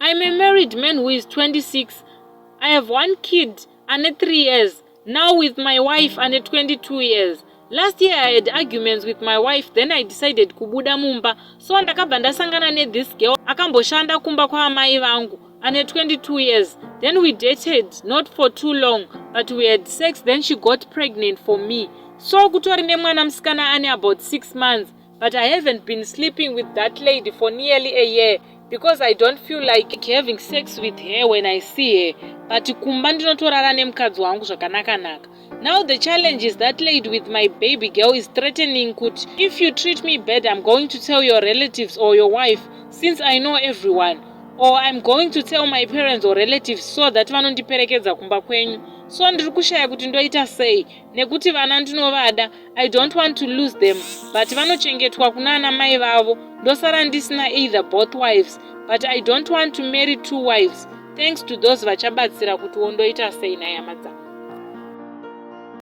I'm a married man who is 26. I have one kid ane 3 years now with my wife ane 22 years. Last year I had arguments with my wife, then I decided kubuda mumba. So ndakabva ndasangana nethis girl akamboshanda kumba kwaamai vangu ane 22 years. Then we dated, not for too long, but we had sex. Then she got pregnant for me. So kutori nemwana musikana ane about 6 months, but I haven't been sleeping with that lady for nearly a year because I don't feel like having sex with her when I see her, but kumba ndinotorara nemukadzi wangu zvakanaka-naka. Now the challenge is that lady with my baby girl is threatening kuti, "If you treat me bad, I'm going to tell your relatives or your wife, since I know everyone, or I'm going to tell my parents or relatives so that vanondiperekedza kumba kwenyu." So ndiri kushaya kuti ndoita sei, nekuti vana ndinovada. I don't want to lose them, but vanochengetwa kuna ana mai vavo, ndosara ndisina either both wives, but I don't want to marry two wives. Thanks to those vachabatsira kuti wondoita sei nayama dzangu.